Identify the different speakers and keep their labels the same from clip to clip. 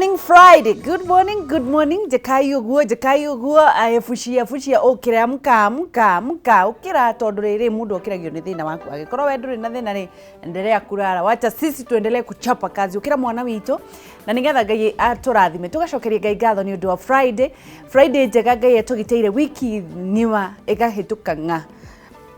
Speaker 1: Morning Friday, good morning, good morning. Njĩkai ũguo, njĩkai ũguo, bucia bucia, ũkĩra, amka, amka, amka, ũkĩra tondũ rĩrĩ mũndũ okĩragio nĩ thĩna waku. Angĩkorwo we ndũrĩ na thĩna rĩ, endelea kulala. Wacha sisi tuendelee kuchapa kazi. Ũkĩra mwana witũ na nĩgetha Ngai atũrathime. Tũgacokeria Ngai ngatho nĩ ũndũ wa Friday. Friday njega Ngai atũgitĩire wiki ng'ima ĩgahĩtũka ng'a.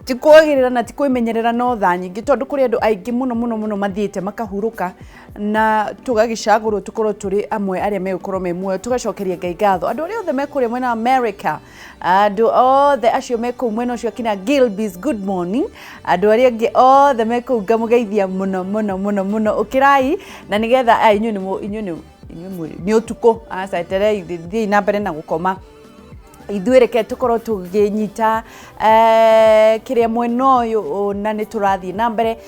Speaker 1: Ti kwagĩrĩra na ti kwĩmenyerera no tha nyingĩ tondũ kũrĩ andũ aingĩ mũno mũno mũno mathiĩte makahurũka na tũgagĩcagũrwo tũkorwo tũrĩ amwe arĩa megũkorwo me muoyo. Tũgacokeria Ngai ngatho. Andũ arĩa othe me kũrĩa mwena wa America, andũ othe acio me kũu mwena ũcio akina Gilbis, good morning. Andũ arĩa angĩ othe me kũu ngamũgeithia mũno mũno mũno mũno. Ũkĩrai na nĩgetha inyuĩ nĩ inyuĩ nĩ inyuĩ nĩ ũtukũ, aca eterei thiĩi na mbere na gũkoma. Ithuĩ reke tũkorwo tũkĩnyita kĩrĩa mwena ũyũ na nĩ tũrathiĩ na mbere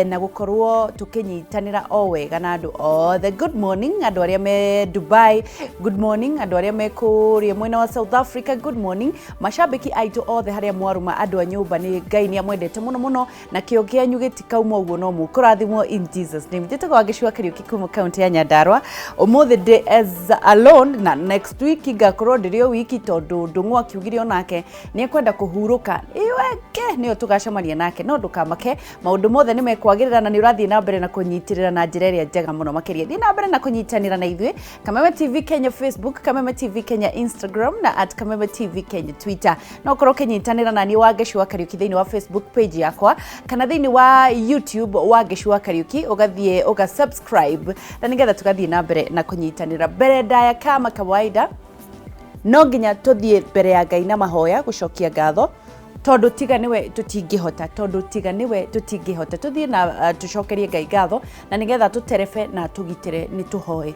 Speaker 1: na gũkorwo tũkĩnyitanĩra o wega na andũ othe. Good morning andũ arĩa me Dubai, good morning andũ arĩa me kũrĩa mwena wa South Africa, good morning macambĩki aitũ othe harĩa mwarũma, andũ a nyũmba, nĩ Ngai nĩ amwendete mũno mũno na kĩo kĩanyu gĩtikauma ũguo no mũkũrathimwo in Jesus name. Njĩtagwo Wangeci wa Kariũki kuma kaunti ya Nyandarua. Ũmũthĩ ndĩ as alone na next week ngakorwo ndĩrĩ o wiki tondũ Ndũng'ũ akiugire onake nĩ ekwenda kũhurũka. Ĩweke nĩyo tũgacemania nake, no ndũkamake, maũndũ mothe nĩ mekwagĩrĩra na nĩ ũrathiĩ na mbere na kũnyitĩrĩra na njĩra ĩrĩa njega mũno makĩria. Thiĩ na mbere na kũnyitanĩra na ithuĩ Kameme TV Kenya Facebook, Kameme TV Kenya Instagram na @KamemeTV Kenya Twitter. No ũkorwo ũkĩnyitanĩra na niĩ Wangeci wa Kariũki thĩinĩ wa Facebook page yakwa kana thĩinĩ wa YouTube Wangeci wa Kariũki, ũgathiĩ ũga subscribe na nĩgetha tũgathiĩ na mbere na kũnyitanĩra. Mbere ndaya kama kawaida no nginya tũthiĩ mbere ya Ngai na mahoya gũcokia ngatho tondũ tiga nĩwe tũtingĩhota, tondũ tiga nĩwe tũtingĩhota. Tũthiĩ na tũcokerie Ngai ngatho na nĩgetha tũterebe na tũgitĩre nĩ tũhoe.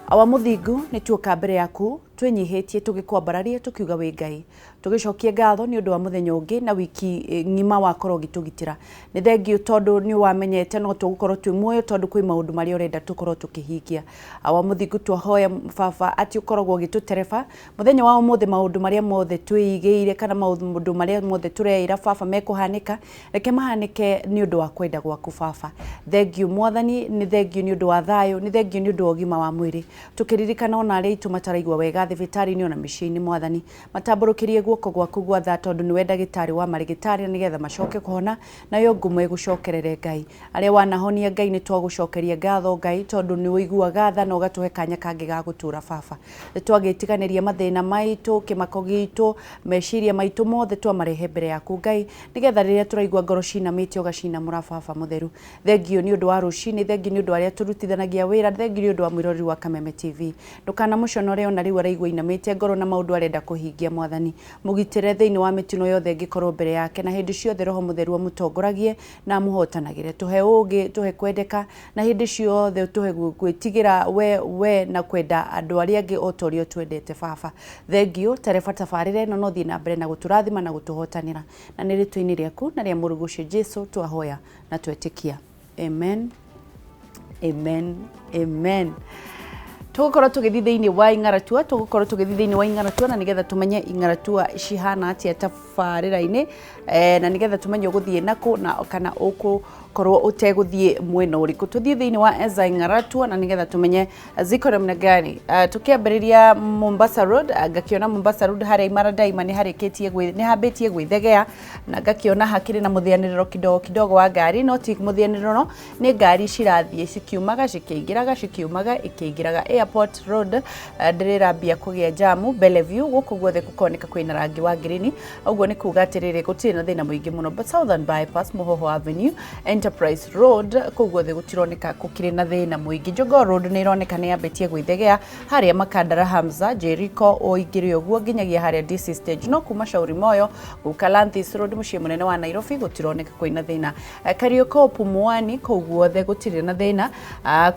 Speaker 1: Awa mũthingu, nĩ tuoka mbere yaku twĩnyihĩtie tũgĩkwambararia tũkiuga wĩ Ngai, tũgĩcokia ngatho nĩ ũndũ wa mũthenya ũngĩ na wiki ng'ima wakorwo ũgĩtũgitĩra. Nĩ thengiũ tondũ nĩ wamenyete no tũgũkorwo twĩ muoyo tondũ kwĩ maũndũ marĩa ũrenda tũkorwo tũkĩhingia. Awa mũthingu, twahoya baba atĩ ũkoragwo ũgĩtũtereba mũthenya wa ũmũthĩ, maũndũ marĩa mothe twĩigĩire kana maũndũ marĩa mothe tũreĩra baba mekũhanĩka, reke mahanĩke nĩ ũndũ wa kwenda gwaku baba. Thengiũ mwathani, nĩ thengiũ nĩ ũndũ wa thayũ, nĩ thengiũ nĩ ũndũ wa ũgima wa mwĩrĩ. Tũkĩririkana ona arĩa aitũ mataraigua wega thibitarĩ-inĩ ona mĩciĩ-inĩ, mwathani matambũrũkĩrie guoko gwaku gwa tha tondũ nĩwe ndagĩtarĩ wa marĩgĩtarĩ nĩgetha macoke kũhona nayo ngumo ĩgũcokerere Ngai. Arĩa wanahonia Ngai nĩ twagũcokeria ngatho Ngai tondũ nĩ ũiguaga tha na ũgatũhe kanya kangĩ ga gũtũra baba. Nĩ twagĩtiganĩria mathĩna maitũ, kĩmako gitũ, meciria maitũ mothe twamarehe mbere yaku Ngai nĩgetha rĩrĩa tũraigua ngoro cinamĩte ũgacinamũra baba mũtheru. Thengiũ nĩ ũndũ wa rũcinĩ, thengiũ nĩ ũndũ wa arĩa tũrutithanagia wĩra, thengiũ nĩ ũndũ wa mwĩroreri wa Kameme TV. Ndũkanamũconore ona rĩu araigua inamĩte ngoro na maũndũ arenda kũhingia mwathani. Mũgitĩre thĩinĩ wa mĩtino yothe ĩngĩkorwo mbere yake na hĩndĩ ciothe Roho Mũtheru amũtongoragie na amũhotanagĩre. Tũhe ũũgĩ, tũhe kwendeka na hĩndĩ ciothe ũtũhe gwĩtigĩra we na kwenda andũ arĩa angĩ o ta ũrĩa ũtwendete baba. Thengiũ, tereba tabarĩra ĩno na ũthiĩ na mbere na gũtũrathima na gũtũhotanĩra. Na nĩ rĩtwa-inĩ rĩaku na rĩa mũrũguo ũcio Jesu twahoya na twetĩkia. Amen. Amen. Amen. Tũgũkorwo tũgĩthiĩ thĩinĩ wa ing'aratua, tũgũkorwo tũgĩthiĩ thĩinĩ wa ing'aratua na nĩgetha tũmenye ing'aratua cihana atĩa tabarĩra-inĩ na nĩgetha tũmenye ũgũthiĩ nakũ na kana ũgũkorwo ũtegũthiĩ mwena ũrĩkũ. Tũthiĩ thĩinĩ wa Eza ing'aratua na nĩgetha tũmenye ziko namna gani. Tũkĩambĩrĩria Mombasa Road, ngakĩona Mombasa Road harĩa Imara Daima nĩ harĩkĩtie nĩ hambĩtie gwĩthegea na ngakĩona hakĩrĩ na mũthĩanĩrĩro kidogo kidogo wa ngari, no ti mũthĩanĩrĩro, nĩ ngari cirathiĩ cikiumaga cikĩingĩraga, cikiumaga ikĩingĩraga. Airport Road ndĩrĩrambia kũgĩa jamu. Bellevue gũkũ guothe gũkoneka kwĩna rangi wa ngirini, ũguo nĩ kuga atĩrĩrĩ gũtirĩ na thĩna mũingĩ mũno. But Southern Bypass, Muhoho Avenue, Enterprise Road, kũu guothe gũtironeka gũkĩrĩ na thĩna mũingĩ. Jogoo Road nĩ ĩroneka nĩ yambĩtie gwĩthegea harĩa Makandara Hamza, Jericho ũingĩre ũguo nginyagia harĩa DC Stage, no kuma Shauri Moyo gũka Landhis Road mũciĩ mũnene wa Nairobi gũtironeka kwĩna thĩna. Kariokor, Pumwani, kũu guothe gũtirĩ na thĩna.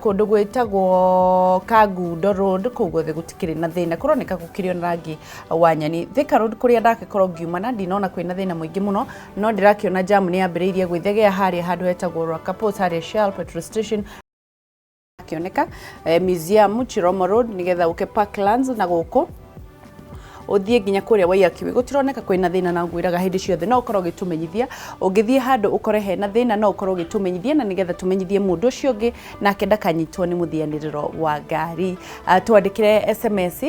Speaker 1: Kũndũ gwĩtagwo Kangundo Road, kũu guothe gũtikĩrĩ na thĩna, kũroneka gũkĩrĩ ona rangi wa nyeni. Thika Road kũrĩa ndagĩkorwo ngiuma na ndinona kwĩna thĩna mũingĩ mũno, no ndĩrakĩona jam nĩ yambĩrĩirie gwĩthegea harĩa handũ hetagwo Rwakapos, harĩa Shell petrol station akĩoneka, museum Chiromo Road nĩgetha ũke Parklands na gũkũ Ũthiĩ nginya kũrĩa Waiyaki gũtironeka kwĩna thĩna, na ngwĩraga hĩndĩ ciothe no ũkorwo ũgĩtũmenyithia. Ũngĩthiĩ handũ ũkore hena thĩna, no ũkorwo ũgĩtũmenyithia na nĩgetha tũmenyithie mũndũ ũcio ũngĩ nake ndakanyitwo nĩ mũthianĩrĩro wa ngari. Twandĩkĩre SMS,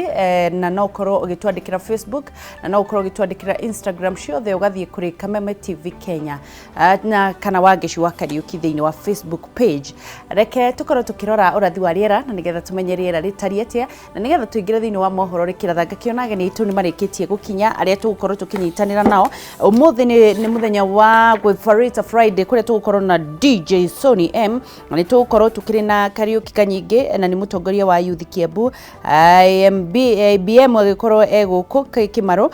Speaker 1: na no ũkorwo ũgĩtwandĩkĩra Facebook, na no ũkorwo ũgĩtwandĩkĩra Instagram, ciothe ũgathiĩ kũrĩ Kameme TV Kenya, na kana Wangeci wa Kariuki thĩinĩ wa Facebook page. Reke tũkorwo tũkĩrora ũrathi wa rĩera na nĩgetha tũmenye rĩera rĩtariĩ atĩa, na nĩgetha tũingĩre thĩinĩ wa mohoro rĩkĩratha. Ngakĩona ageni aitũ nĩ marĩkĩtie gũkinya, arĩa tũgũkorwo tũkĩnyitanĩra nao ũmũthĩ. Nĩ mũthenya wa Gwĩbarita Friday, kũrĩa tũgũkorwo na DJ Sony M, na nĩ tũgũkorwo tũkĩrĩ na Kariũki Kanyingĩ, na nĩ mũtongoria wa Youth Kiambu, IMB, IBM agĩkorwo e gũkũ Kĩmarũ,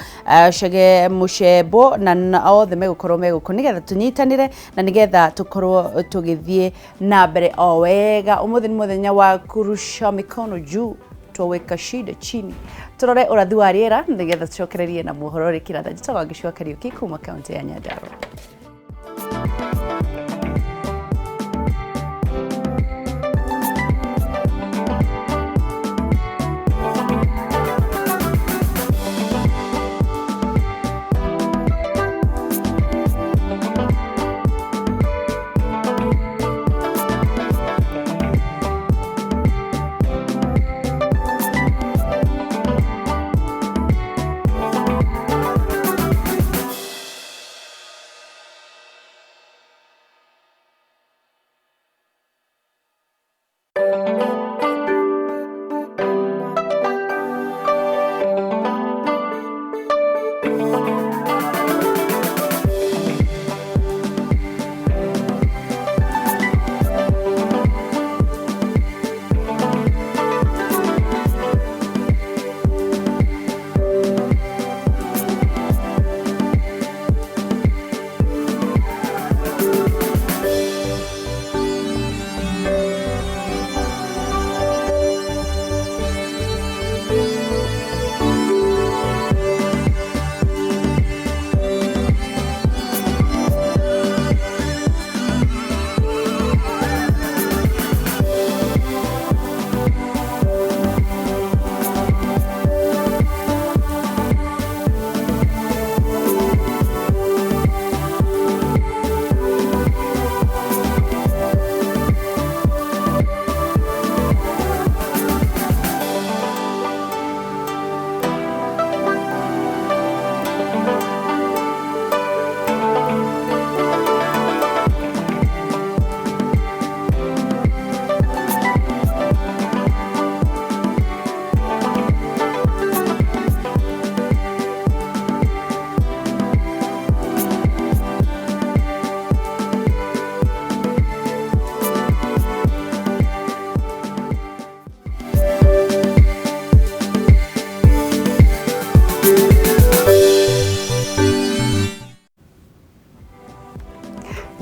Speaker 1: Chege Mũcembo, na othe megũkorwo me gũkũ nĩgetha tũnyitanĩre na nĩgetha tũkorwo tũgĩthiĩ na mbere o wega. Ũmũthĩ nĩ mũthenya wa kurusha mikono juu, twaweka shida chini. Tũrore ũrathi wa rĩera nĩgetha tũcokererie na mohoro rĩkĩratha. Njĩtagwo Wangeci wa Kariũki kuma kaunti ya Nyandarua.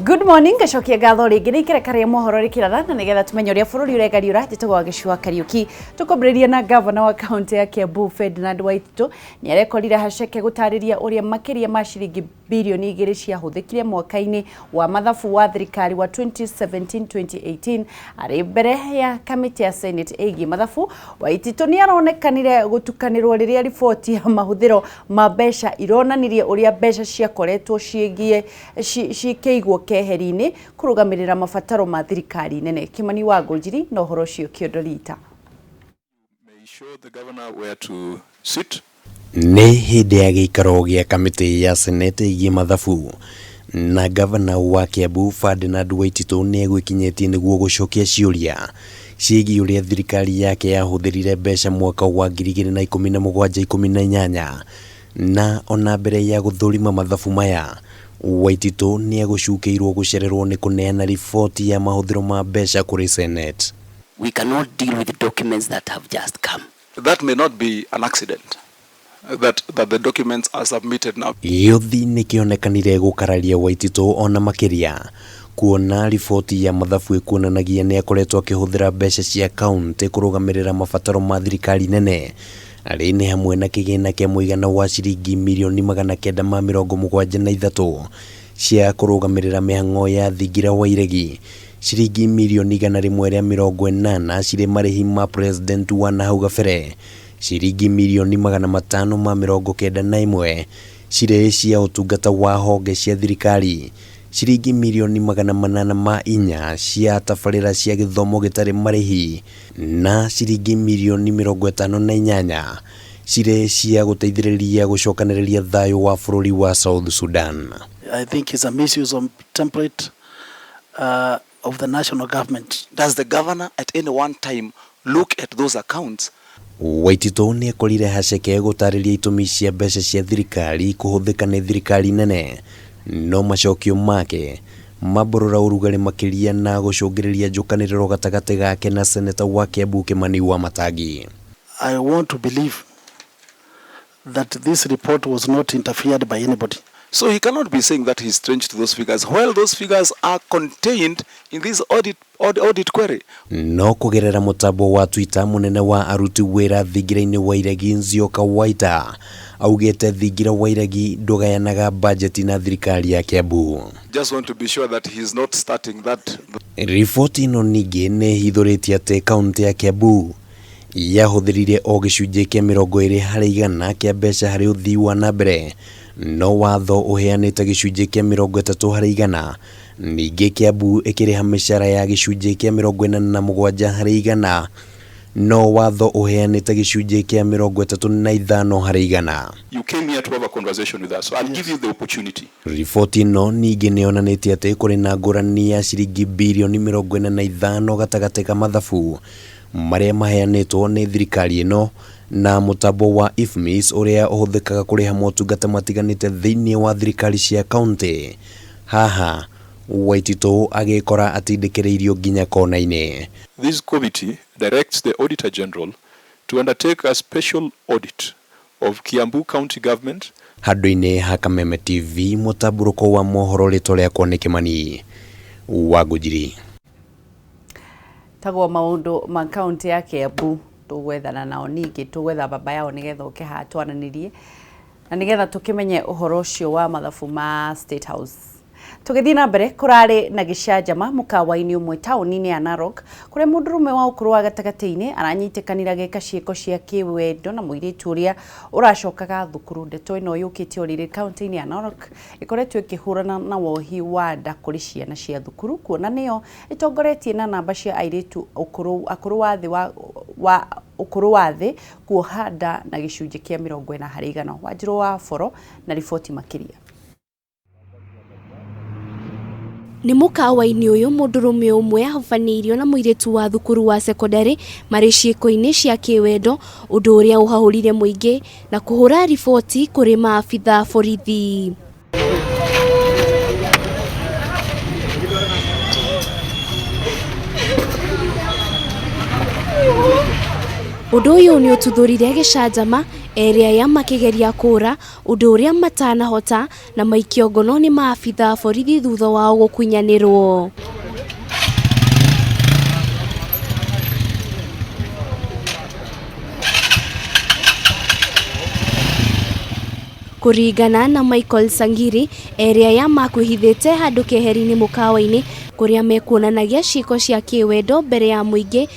Speaker 1: Good morning, ngacokia ngatho rĩngĩ nĩ ikereka rĩa mohoro rĩkĩratha na nĩgetha tũmenye ũrĩa bũrũri ũregariũra. Njĩtagwo Wangeci wa Kariũki. Tũkwambĩrĩria na gavana wa kaunti ya Kiambu Ferdinand Waititu nĩ arekorire haceke gũtarĩria ũrĩa makĩria ma ciringi birioni 2 ciahũthĩkire mwaka-inĩ wa mathabu wa thirikari wa 2017-2018 arĩ mbere ya kamĩtĩ ya Senate ĩgiĩ mathabu. Waititu nĩ aronekanire gũtukanĩrwo rĩrĩa riboti ya mahũthĩro ma mbeca ironanirie ũrĩa mbeca ciakoretwo ciĩgiĩ cikĩigwo keheri-inĩ kũrũgamĩrĩra mabataro ma thirikari nene. Kimani wa Ngũnjiri na ũhoro ũcio kĩondo rita.
Speaker 2: May show the governor where to sit.
Speaker 3: Nĩ hĩndĩ ya gĩikaro gĩa kamĩtĩ ya senete ĩgiĩ mathabu, na gavana wa Kiambu Ferdinand Waititu nĩ egwĩkinyĩtie nĩguo gũcokia ciũria ciĩgiĩ ũrĩa thirikari yake yahũthĩrire mbeca mwaka wa 2017-18. Na ona mbere ya gũthũrima mathabu maya, Waititu nĩ egũcukĩirwo gũcererwo nĩ kũneana riboti ya mahũthĩro ma mbeca kũrĩ Senate.
Speaker 4: We cannot deal with documents that have just come.
Speaker 2: That may not be an accident, that the documents are submitted now.
Speaker 3: Gĩũthi nĩ kĩonekanire gũkararia Waititu ona makĩria, kuona riboti ya mathabu ĩkuonanagia nĩ akoretwo akĩhũthĩra mbeca cia kaunti kũrũgamĩrĩra mabataro ma thirikari nene, arĩ nĩ hamwe na kĩgĩna kĩa mũigana wa ciringi mirioni 973 cia kũrũgamĩrĩra mĩhang'o ya thingira wa iregi, ciringi mirioni 180 cirĩ marĩhi ma president wa nahau gabere. Ciringi mirioni 591 cirĩ cia ũtungata wa honge cia thirikari, ciringi mirioni 804 cia tabarĩra cia gĩthomo gĩtarĩ marĩhi na ciringi mirioni 58 cirĩ cia gũteithĩrĩria gũcokanĩrĩria thayũ wa bũrũri wa South Sudan.
Speaker 5: I think it's a misuse of template of the national government.
Speaker 2: Does the governor at any one time look at those accounts?
Speaker 3: Waititu nĩ ekorire haceke gũtarĩria itũmi cia mbeca cia thirikari kũhũthĩka nĩ thirikari nene, no macokio make mambũrũra ũrugarĩ makĩria na gũcũngĩrĩria njũkanĩrĩro gatagatĩ gake na seneta wa Kiambu Kimani Wamatangi.
Speaker 5: I want to believe that this report was not interfered by anybody.
Speaker 2: So he cannot be saying that he's strange to those figures. Well, those figures are contained in this audit query.
Speaker 3: No kugerera mutambo wa Twitter munene wa aruti wira thingira-inĩ wa Iregi Nzioka Waita augite thingira wa Iregi ndugayanaga bajeti na thirikari ya Kiambu.
Speaker 2: Just want to be sure that he is not starting that.
Speaker 3: Riboti ĩno ningĩ nĩ ĩhithũrĩtie atĩ kaunti ya Kiambu yahũthĩrire o gĩcunjĩ kĩa 20% kĩa mbeca harĩ ũthii wa na mbere, no watho ũheanĩte gĩcunjĩ kĩa 30%. Ningĩ Kiambu ĩkĩrĩha mĩcara ya gĩcunjĩ kĩa 47%, no watho ũheanĩte gĩcunjĩ kĩa 35%.
Speaker 6: You came here to have a conversation with us, so I'll give you the opportunity.
Speaker 3: Riboti ĩno ningĩ nĩ yonanĩtie atĩ kũrĩ na ngũrani ya ciringi birioni 45 gatagatĩ ka mathabu marĩa maheanĩtwo nĩ thirikari ĩno na mũtambo wa IFMIS ũrĩa ũhũthĩkaga kũrĩha motungata matiganĩte thĩinĩ wa thirikari cia kaunti. Haha Waititu agĩkora atindĩkĩrĩirio nginya kona-inĩ.
Speaker 6: This committee directs the Auditor General to undertake a special audit of Kiambu County Government.
Speaker 3: Handũ-inĩ ha Kameme TV, mũtambũrũko wa mohoro, rĩtwa rĩakwa nĩ Kimani wa Ngũnjiri.
Speaker 1: Tagwo maundu ma kaunti ya Kiambu tugwethana nao ningĩ tugwetha baba yao nigetha oke haha twananĩrie na nigetha tukimenye ũhoro ũcio wa mathabu ma State House. Tũgĩthiĩ na mbere, kũrarĩ na gĩcanjama mũkawa-inĩ ũmwe taũni-inĩ ya Narok kũrĩa mũndũrũme wa ũkũrũ wa gatagatĩ-inĩ aranyitĩkanĩra gĩka ciĩko cia kĩwendo na mũirĩtu ũrĩa ũracokaga thukuru. Ndeto ĩno yũkĩte o rĩrĩ kaunti-inĩ ya Narok ĩkoretwo ĩkĩhũrana na wohi wa nda kũrĩ ciana cia thukuru, kuona nĩyo ĩtongoretie na namba cia airĩtu akũrũ wa thĩ wa ũkũrũ wa thĩ kuoha nda na gĩcunjĩ kĩa 40%. Wanjirũ wa Boro na riboti makĩria.
Speaker 7: Nĩ mũkawa-inĩ ũyũ mũndũrũme ũmwe ahobanĩirio na mũirĩtu wa thukuru wa sekondari marĩ ciĩko-inĩ cia kĩwendo, ũndũ ũrĩa ũhahũrire mũingĩ na kũhũra riboti kũrĩ maabitha borithi. Ũndũ ũyũ nĩ ũtuthũrire gĩcanjama erĩ aya makĩgeria kũũra, ũndũ ũrĩa matanahota na maikio ngono nĩ maabitha borithi thutha wao gũkunyanĩrwo. Kũringana na Michael Sangiri, erĩ aya makwĩhithĩte handũ keheri-inĩ mũkawa-inĩ kũrĩa mekuonanagia ciĩko cia kĩwendo mbere ya mũingĩ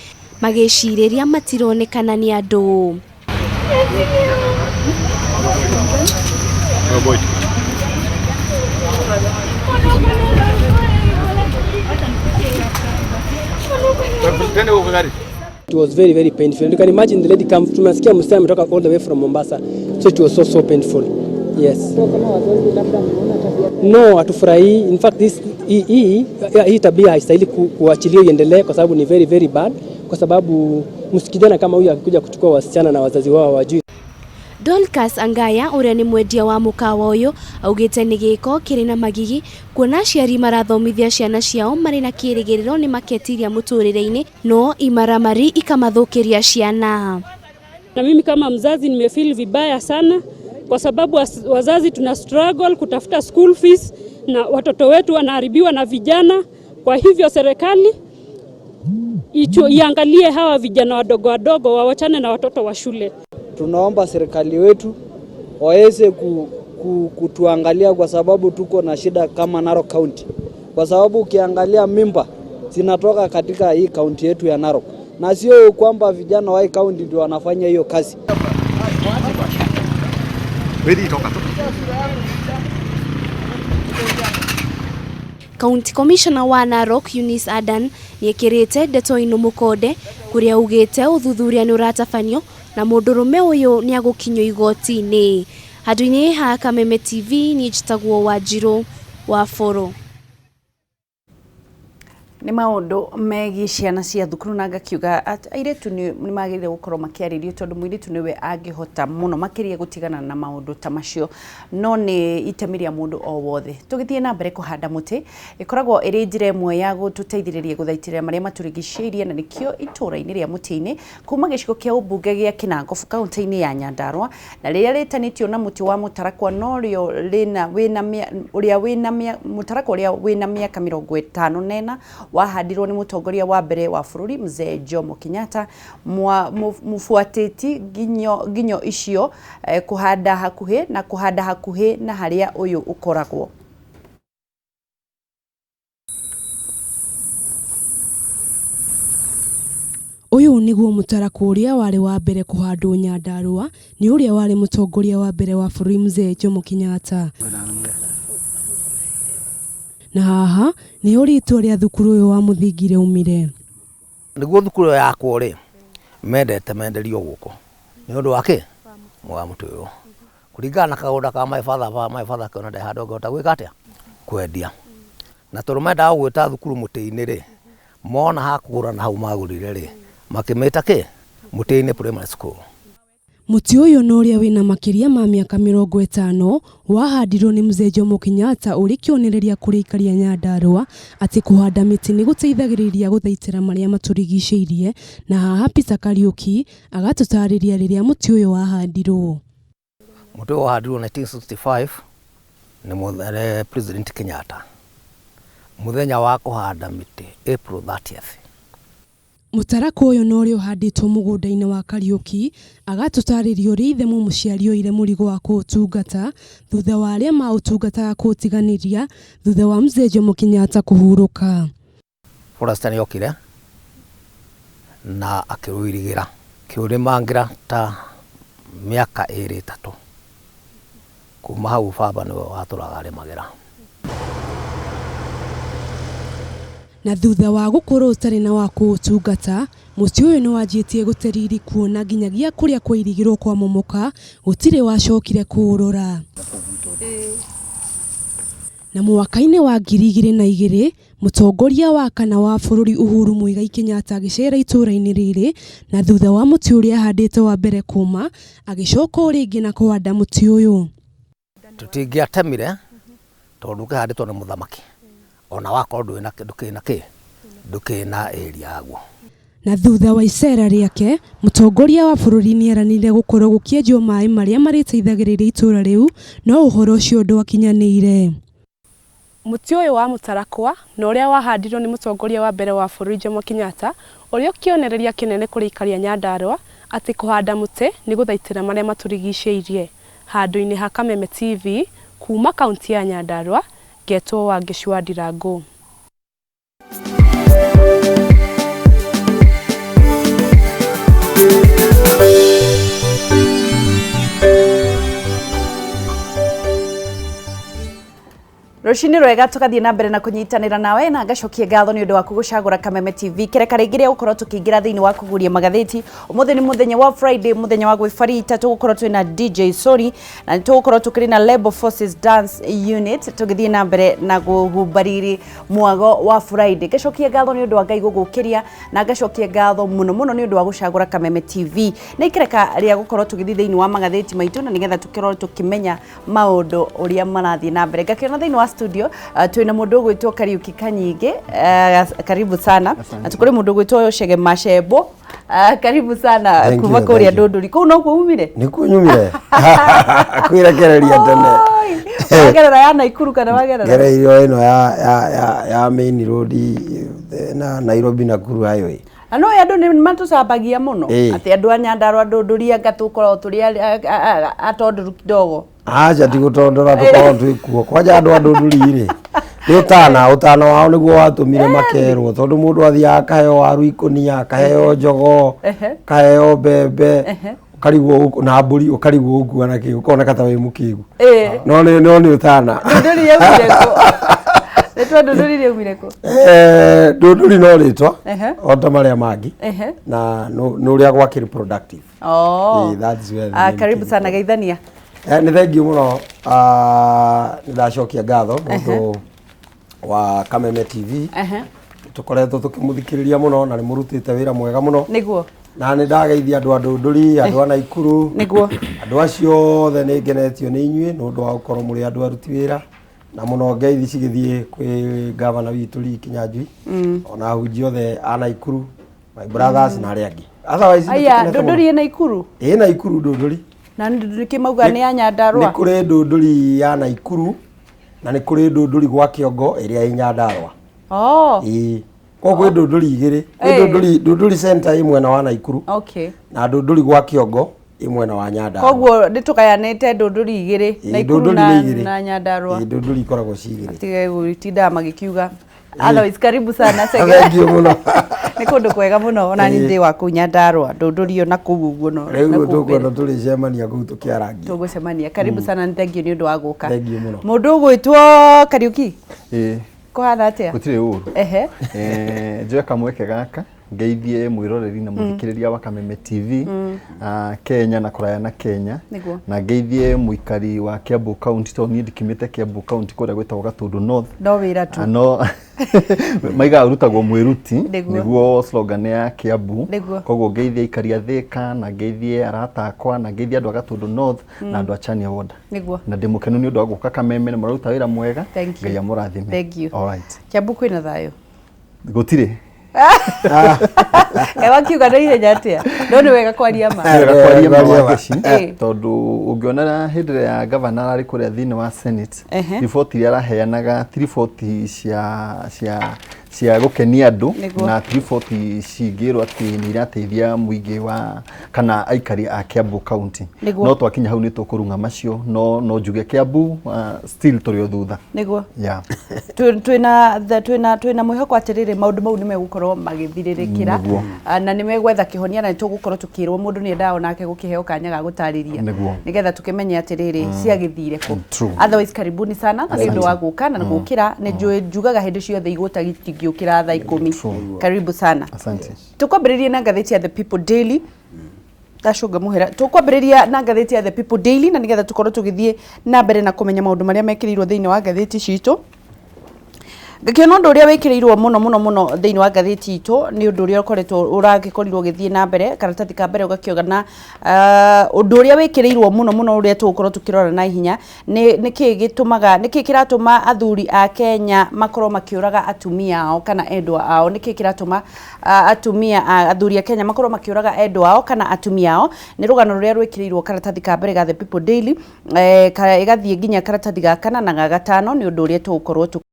Speaker 7: magĩcirĩria matironekana nĩ andũ.
Speaker 8: It was very, very painful. You can imagine the lady come, tumesikia msichana ametoka all the way from Mombasa. So it was so, so painful. Yes. No, hatufurahii. In fact, this hii tabia haistahili kuachiliwa iendelee kwa sababu ni very, very bad. Kwa sababu msikijana kama huyu akikuja kuchukua wasichana na wazazi wao wajui.
Speaker 7: Dorcas Angaya ũrĩa nĩ mwendia wa mũkawa ũyũ augĩte nĩ gĩko kĩrĩ na magigi kuona aciari marathomithia ciana ciao marĩ na kĩrĩgĩrĩro nĩ maketiria mũtũrĩre-inĩ no imaramari ikamathũkĩria ciana.
Speaker 9: Na mimi kama mzazi nimefeel vibaya sana kwa sababu wazazi tuna struggle kutafuta school fees na watoto wetu wanaharibiwa na vijana. Kwa hivyo serikali iangalie hawa vijana wadogo wadogo, wawachane na watoto wa shule.
Speaker 10: Tunaomba serikali wetu waweze kutuangalia kwa sababu tuko na shida kama Narok County. Kwa sababu ukiangalia mimba zinatoka katika hii kaunti yetu ya Narok. na sio kwamba vijana wa kaunti ndio wanafanya hiyo kazi.
Speaker 7: County Commissioner wa Narok Eunice Adan nĩekĩrĩte ndeto ĩno mũkonde kũrĩa augĩte ũthuthuria nĩũratabanio na mũndũrũme ũyũ nĩagũkinyio igoti-inĩ. Handũ-inĩ ha Kameme TV niĩ njĩtagwo Wanjirũ wa Boro.
Speaker 1: Nĩ maũndũ megiĩ ciana cia thukuru na ngakiuga airĩtu nĩ magĩrĩire gũkorwo makĩarĩrio tondũ mũirĩtu nĩwe angĩhota mũno makĩria gũtigana na maũndũ ta macio, no nĩ itemi rĩa mũndũ o wothe. Tũgĩthiĩ na mbere kũhanda mũtĩ ĩkoragwo ĩrĩ njĩra ĩmwe ya gũtũteithĩrĩria gũthaitĩra marĩa matũrigicĩirie, na nĩkĩo itũũra-inĩ rĩa Mũtĩ-inĩ kuma gĩcigo kĩa ũmbunge gĩa Kinangofu kaunti-inĩ ya Nyandarua, na rĩrĩa rĩtanĩtio na mũtĩ wa mũtarakwa norĩo rĩna wĩna ũrĩa wĩna mũtarakwa ũrĩa wĩna mĩaka 54 wahandirwo nĩ mũtongoria wa mbere wa bũrũri Mzee Jomo Kenyatta mũbuatĩti nginyo icio kũhanda hakuhĩ na kũhanda hakuhĩ na harĩa ũyũ ũkoragwo.
Speaker 11: Ũyũ nĩguo mũtarakwa ũrĩa warĩ wa mbere kũhandwo Nyandarua nĩ ũrĩa warĩ mũtongoria wa mbere wa bũrũri Mzee Jomo Kenyatta. Na haha nĩho rĩtwa rĩa thukuru ũyũ wa mũthingi rĩaumire.
Speaker 12: Nĩguo thukuru ĩyo yakwo rĩ, mendete menderio gũkũ nĩ ũndũ wa kĩ wa mũtĩ ũyũ, kũringana na kagũnda ka my father, my father akĩona ndarĩ handũ angĩhota gwĩka atĩa kwendia, na tondũ mendaga gwĩta thukuru mũtĩ-inĩ rĩ, mona ha kũgũra na hau magũrire rĩ, makĩmĩta kĩ Mũtĩ-inĩ Primary School.
Speaker 11: Mũtĩ ũyũ na ũrĩa wĩna makĩria ma mĩaka 50 wahandirwo nĩ Mzee Jomo Kenyatta ũrĩ kĩonereria kũrĩ aikari a Nyandarua atĩ kũhanda mĩtĩ nĩ gũteithagĩrĩria gũthaitĩra marĩa matũrigicĩirie, na haha Peter Kariuki agatũtarĩria rĩrĩa mũtĩ ũyũ wahandirwo.
Speaker 12: Mũtĩ ũyũ wahandirwo 1965 nĩ President Kenyatta mũthenya wa kũhanda mĩtĩ April 30th.
Speaker 11: Mũtarakwa ũyũ na ũrĩa ũhandĩtwo mũgũnda-inĩ wa Kariuki agatũtarĩria ũrĩa ithe mũmũciari oire mũrigo wa kũũtungata thutha wa arĩa maũtungataga kũũtiganĩria thutha wa Mzee Jomo Kenyatta kũhurũka.
Speaker 12: Forester nĩokire na akĩũirigĩra kĩũrĩmangĩra ta mĩaka 2 3 kuma hau baba nĩwe watũraga arĩmagĩra.
Speaker 11: Na thutha wa gũkorwo ũtarĩ na wa kũũtungata, mũtĩ ũyũ nĩwanjĩtie gũte riri kuona nginyagia kũrĩa kwairigirwo kwamomoka gũtirĩ wacokire kũũrora. Na mwaka-inĩ wa 2002 mũtongoria wa kana wa bũrũri Uhuru Muigai Kenyatta agĩcera itũũra-inĩ rĩrĩ, na thutha wa mũtĩ ũrĩa ahandĩte wa mbere kũma agĩcoka o rĩngĩ na kũhanda mũtĩ ũyũ.
Speaker 12: Tũtingĩatemire tondũ ũkĩhandĩtwo nĩ mũthamaki ona wakorwo ndũrĩ na ndũkĩrĩ na kĩ ndũkĩrĩ na area yaguo.
Speaker 11: Na thutha wa icera rĩake mũtongoria wa bũrũri nĩeranĩire gũkorwo gũkĩenjwo maĩ marĩa marĩteithagĩrĩria itũũra rĩu, no ũhoro ũcio ndwakinyanĩire. Mũtĩ ũyũ wa mũtarakwa na ũrĩa wahandirwo nĩ mũtongoria wa mbere wa bũrũri Jomo Kenyatta ũrĩa kĩonereria kĩnene kũrĩ aikari a Nyandarua atĩ kũhanda mũtĩ nĩ gũthaitĩra marĩa matũrigicĩirie. Handũ-inĩ ha Kameme TV kuma kaunti ya Nyandarua ngetwo Wangeci wa Ndirangũ.
Speaker 1: Rũcinĩ rwega tũgathiĩ na mbere na kũnyitanĩra nawe na ngacokia ngatho nĩ ũndũ waku gũcagũra Kameme TV kĩreka rĩngĩ rĩa gũkorwo tũkĩingĩra thĩinĩ wa kũguria magathĩti. Ũmũthĩ nĩ mũthenya wa Friday, mũthenya wa gwĩbarita. Tũgũkorwo twĩna DJ Sori na tũgũkorwo tũkĩrĩ na Labor Forces Dance Unit tũgĩthiĩ na mbere na kũhumba mwago wa Friday. Ngacokia ngatho nĩ ũndũ wa Ngai gũgũkĩria na ngacokia ngatho mũno mũno nĩ ũndũ wa gũcagũra Kameme TV na ikereka rĩa gũkorwo tũgĩthiĩ thĩinĩ wa magathĩti maitũ na nĩgetha tũkorwo tũkĩmenya maũndũ ũrĩa marathiĩ na mbere. Ngakĩona thĩinĩ wa studio twina mundu ugwitwo Kariuki Kanyingi, karibu sana. Na tukuri mundu ugwitwo Chege Mashebo, karibu sana kuma kuria Ndunduri. Kuu no kuo umire?
Speaker 13: Nikuo nyumire kwirekereria tene.
Speaker 1: Wagerera ya Naikuru kana wagerera?
Speaker 13: Gereire ino ya main road na Nairobi Nakuru highway.
Speaker 1: No andu ni matucambagia muno ati andu a Nyandarua Ndunduri anga tukoragwo turi atonduru kidogo.
Speaker 13: Acha tigutondora tukorwo twikuo kwanja andu a Ndunduri ri Nĩ ũtana, ũtana wao nĩguo watũmire makerwo, tondũ mũndũ athiaga akaheo waru ikũnia, akaheo jogoo, akaheo mbembe, ũkarigwo na mbũri, ũkarigwo ũgũkua na kĩ, ũkoneka ta wĩ mũkĩgu. No nĩ ũtana.
Speaker 1: Ndũndũri yaumire kũ? Rĩtwa ndũndũri rĩaumire kũ?
Speaker 13: Ndũndũri no rĩtwa o ta marĩa mangĩ, na nĩ ũrĩa gwakĩrĩ productive. That's where the name
Speaker 1: Karibu
Speaker 13: came.
Speaker 1: sana, geithania.
Speaker 13: Nĩ thengiũ mũno. Nĩ ndacokia ngatho nĩ ũndũ wa Kameme TV. Tũkoretwo tũkĩmũthikĩrĩria mũno na nĩ mũrutĩte wĩra mwega mũno. Na nĩ ndageithia andũ a Ndũndũri, andũ a Naikuru, andũ acio othe. Nĩ ngenetio nĩ inyuĩ nĩ ũndũ wa gũkorwo mũrĩ andũ aruti wĩra, na mũno ngeithi cigĩthiĩ kwĩ gavana witũ Lee Kinyanjui, ona ahunjia othe a Naikuru, my brothers na arĩa angĩ. Otherwise, nĩ
Speaker 1: Aya,
Speaker 13: tũkenete mũno.
Speaker 1: ndũndũri ĩ Naikuru?
Speaker 13: Ĩ Naikuru ndũndũri.
Speaker 1: Na nĩkĩ mauga nĩ ya Nyandarũa?
Speaker 13: Nĩ kũrĩ ndũndũri ya Naikuru na nĩ kũrĩ ndũndũri gwa Kĩongo ĩrĩa ĩ Nyandarũa. Ĩĩ, koguo kwĩ ndũndũri igĩrĩ. Kwĩ ndũndũri, ndũndũri center ĩ mwena wa Naikuru, na ndũndũri gwa Kĩongo ĩ mwena wa Nyandarũa.
Speaker 1: Koguo nĩ tũgayanĩte ndũndũri igĩrĩ, Naikuru
Speaker 13: ndũndũri
Speaker 1: na,
Speaker 13: nĩ igĩrĩ.
Speaker 1: na Nyandarũa.
Speaker 13: Ĩĩ, ndũndũri ikoragwo ci igĩrĩ.
Speaker 1: Tige gũtindaga magĩkiuga. Otherwise, karibu sana, Chege.
Speaker 13: Thank you mũno.
Speaker 1: Nĩ kũndũ kwega mũno, ona niĩ ndĩ wa kũu Nyandarũa, ndũndũri ĩyo na kũu ũguo no
Speaker 13: Rĩu
Speaker 1: na kũu
Speaker 13: tũkwenda
Speaker 1: mbere.
Speaker 13: tũrĩcemania kũu tũkĩarangia.
Speaker 1: Tũgũcemania. Karibu sana, nĩ thank you nĩ ũndũ wa gũka.
Speaker 13: Thank you mũno.
Speaker 1: Mũndũ ũgwĩtwo Kariuki,
Speaker 14: Ĩĩ.
Speaker 1: kũhana atĩa?
Speaker 14: Gũtirĩ ũru. Njoe kamweke gaka ngeithie mwĩroreri na mũthikĩrĩria wa Kameme TV, Kenya na kũraya na Kenya, na ngeithie mũikari wa Kiambu County, tondũ niĩ ndikiumĩte Kiambu County, kũrĩa gwĩtagwo Gatũndũ North.
Speaker 1: No wĩra tu.
Speaker 14: No maigaga ũrutagwo mwĩruti, nĩguo slogan ya Kiambu. Koguo ngeithie aikari a Thĩka, na ngeithie arata akwa, na ngeithie andũ a Gatũndũ North na andũ a Chania Ward. Na ndĩ mũkenu nĩ ũndũ wa gũka Kameme, na mũraruta wĩra mwega.
Speaker 1: Thank you.
Speaker 14: Ngai amũrathime.
Speaker 1: Thank you.
Speaker 14: All right.
Speaker 1: Kiambu kwĩna thayũ?
Speaker 14: Gũtirĩ.
Speaker 1: Wakiuga na ihenya atĩa? No nĩ wega kwaria ma.
Speaker 14: Nĩ wega kwaria ma,
Speaker 13: kwaria ma.
Speaker 14: Wangeci, tondũ ũngĩona hĩndĩ ĩrĩa ya gavana ararĩ kũrĩa thĩinĩ wa Senate, riboti iria araheanaga ti riboti cia gũkenia andũ, na ti riboti cingĩrwo atĩ nĩ irateithia mũingĩ wa kana aikari a Kiambu County. No twakinya hau nĩ tũkũrung'a macio, no njuge Kiambu still tũrĩ o thutha. Yeah.
Speaker 1: Twĩna mwĩhoko atĩrĩrĩ, maũndũ mau nĩ megũkorwo magĩthirĩrĩkĩra. Na nĩ megwetha kĩhonia, na nĩ tũgũkorwo tũkĩrwo mũndũ nĩ endaga onake gũkĩheo kanya ga gũtarĩria, nĩgetha tũkĩmenye atĩrĩrĩ, ciagĩthire kũ. Otherwise, karibuni sana na nĩ ũndũ wa gũka na gũkĩra. Nĩ njũĩ njugaga hĩndĩ ciothe igũta itingĩũkĩra thaa 10. Karibu sana.
Speaker 14: Asante.
Speaker 1: Tũkwambĩrĩria na ngathĩti ya The People Daily. Ndacũnga mũhera. Tũkwambĩrĩria na ngathĩti ya The People Daily, na nĩgetha tũkorwo tũgĩthiĩ na mbere na kũmenya maũndũ marĩa mekĩrĩirwo thĩinĩ wa ngathĩti citũ. Ngakĩona ũndũ ũrĩa wĩkĩrĩirwo mũno mũno mũno thĩinĩ wa ngathĩti itũ nĩ ũndũ ũrĩa ũkoretwo ũragĩkorirwo ũgĩthiĩ na mbere. Karatathi ka mbere ũgakĩona ũndũ ũrĩa wĩkĩrĩirwo mũno mũno, ũrĩa tũgũkorwo tũkĩrora na ihenya nĩ nĩkĩ gĩtũmaga, nĩkĩ kĩratũma athuri a Kenya makorwo makĩũraga atumia ao kana endwa ao. Nĩkĩ kĩratũma atumia athuri a Kenya makorwo makĩũraga endwa ao kana atumia ao? Nĩ rũgano rũrĩa rwĩkĩrĩirwo karatathi ka mbere ga The People Daily, ĩgathiĩ nginya karatathi ga kana na ga gatano. Nĩ ũndũ ũrĩa tũgũkorwo.